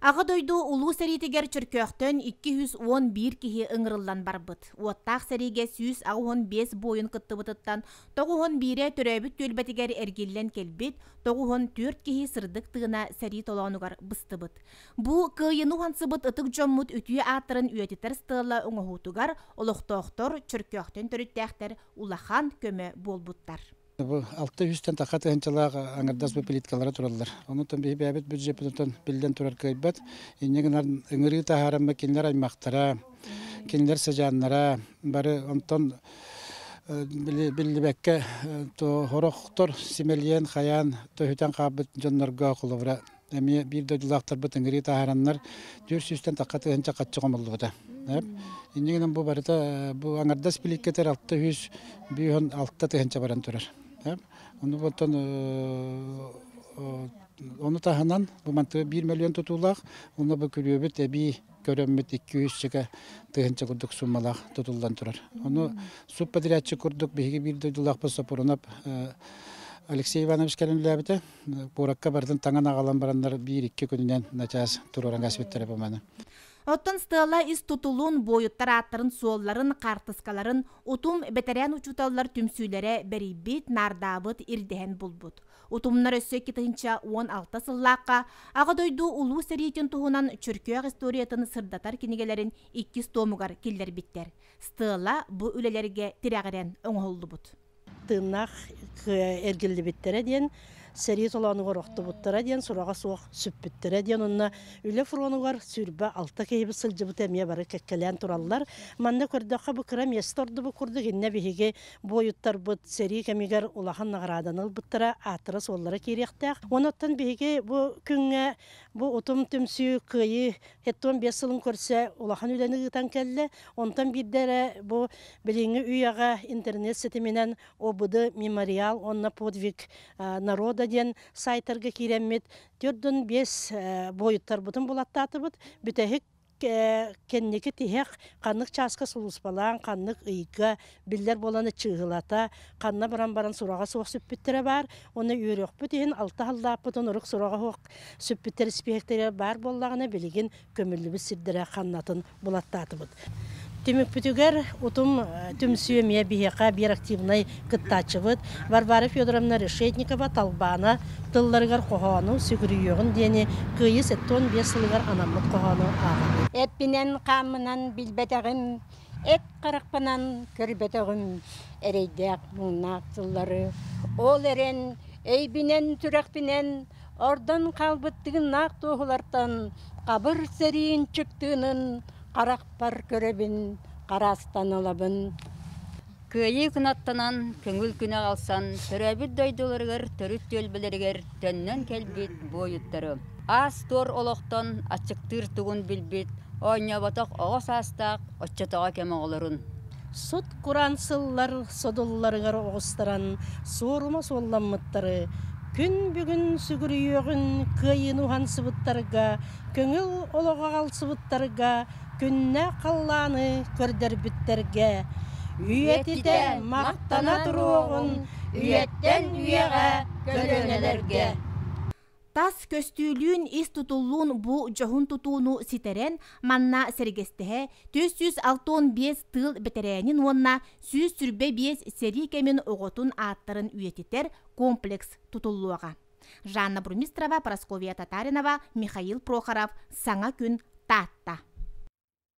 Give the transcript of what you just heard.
Аҕа дойду Улуу сэриитигэр Чөркөөхтөн 211 киһи ыҥырыллан барбыт. Уоттаах сэриигэ 185 буойун кыттыбытыттан 91-э төрөөбүт түөлбэтигэр эргиллэн кэлбит, 94 киһи сырдык тыына сэрии толоонугар быстыбыт. Бу кыайыыны уһансыбыт ытык дьоммут үтүө ааттарын үйэтитэр стела оҥоһуутугар олохтоохтор Чөркөөхтөн төрүттээхтэр улахан көмө буолбуттар. Бу 600-тэн тахха тыһыынчалаах аҥардас бу плиткалара тураллар. Онон биһи бэйэбит бюджеппытыттан биллэн турар кыайбат. Инньэ гынан ыҥырыы таһааран кинилэр аймахтара, кинилэр сыдьааннара бары онтон биллибэккэ хорохтор симэлийэн хайаан төһүтэн хаалбыт дьоннорго холобура эмиэ биир дойдулаахтарбыт ыҥырыы таһаараннар 400-тэн тахха тыһыынча хаччы хомуллубута. Инньэ гынан бу барыта бу аҥардас биликкэтэр 606 тыһыынча баран турар. Ону оттон ону таһынан бу мантыга 1 миллион тутуулаах, уонна бу күрүөбүт эбии көрөммүт 200 тыһыынча курдук суммалаах тутуллан турар. Ону субподрядчик курдук биһиги биир дойдулаахпыт Сопрунов Алексей Иванович кэлэн үлээбитэ. Куоракка барытын таҥан аҕалан бараннар биир-икки күнүнэн начаас туруоран кээспиттэрэ бу маны. Оттон стела ис тутулун, буойуттар ааттарын-суолларын, хаартыскаларын утум бэтэрээн учууталлар түмсүүлэрэ бэрийбит, наардаабыт, ирдэһэн булбут. Утумнар өссө 2016 сыллаахха Аҕа дойду Улуу сэриитин туһунан Чөркөөх историятын сырдатар кинигэлэрин иккис туомугар киллэрбиттэр. Стела бу үлэлэргэ тирэҕирэн оҥоһуллубут. Тыыннаах эргиллибиттэрэ диэн сэрии толоонугар охтубуттара диэн сураҕа суох сүппүттэрэ диэн онно үлэ фронугар 26 киһибит сылдьыбыта эмиэ бары кэккэлээн тураллар. Манна көрдөххө бу кыра миэстэ ордубут курдук иннэ биһиги буойуттарбыт сэрии кэмигэр улахан наҕарааданы ылбыттара ааттара-суоллара киириэхтээх. Онон биһиги бу күҥҥэ бу утум түмсүү кыайыы 75 сылын көрсө улахан үлэни ыытан кэллэ. Онтон биирдэ эрэ бу билиҥҥи үйэҕэ интернет ситиминэн ОБД мемориал уонна подвиг народа диэн сайтарга киирэммит 45 буойуттарбытын булаттаатыбыт. Бүтэһик кэнники тиһэх ханнык чааска сулууспалаан, ханнык ыйга биллэр буолан чыыһылата, ханна баран баран сураҕа суох сүппүттэрэ баар. Уонна үөрүөхпүт иһин алта халлааппытын урук сураҕа суох сүппүттэр испииһэктэрэ баар буоллаҕына билигин көмүллүбүт сирдэрэ ханнатын булаттаатыбыт. Түмүкпүтүгэр утум түмсүү эмиэ биһиэхэ биир активнай кыттааччыбыт Варвара Федоровна Решетникова Талбаана тылларыгар хоһоону сүгүрүйүөҕүн диэни Кыайыы 75 сылыгар анаммыт хоһоону ааҕабыт. Эппинэн хааммынан билбэтэҕим, эт харахпынан көрбөтөҕүм эрэйдээх муҥнаах сыллары. Ол эрэн өйбүнэн сүрэхпинэн Ордон хаалбыт тыыннаах туоһулартан хабыр сэриин чыктыынын харахпар көрөбүн, хараастан ылабын. Кыайыы кынаттанан, көҥүл күнэ аҕалсан, төрөөбүт дойдуларыгар төрүт түөлбэлэригэр төннөн кэлбит буойуттары, аас-туор олохтон аччыктыыр тугун билбит, оонньооботох оҕо саастаах оччотооҕу кэм оҕолорун. Сут-кураан сыллар содулларыгар оҕустаран суорума суолламмыттары, күн бүгүн сүгүрүйүөҕүн кыайыыны уһансыбыттарга, көҥүл олоҕу аҕалсыбыттарга, күннээх халлааны көрдөрбүттэргэ, үйэтитэ махтана туруоҕун үйэттэн үйэҕэ көлүөнэлэргэ. Тас көстүүлүүн, ис тутуллуун бу дьоһун тутууну ситэрэн, манна сэргэстэһэ 465 тыыл бэтэрээнин уонна 125 сэрии кэмин оҕотун ааттарын үйэтитэр комплекс тутуллуоҕа. Жанна Бурмистрова, Прасковья Татаринова, Михаил Прохоров, Саҥа күн, Таатта.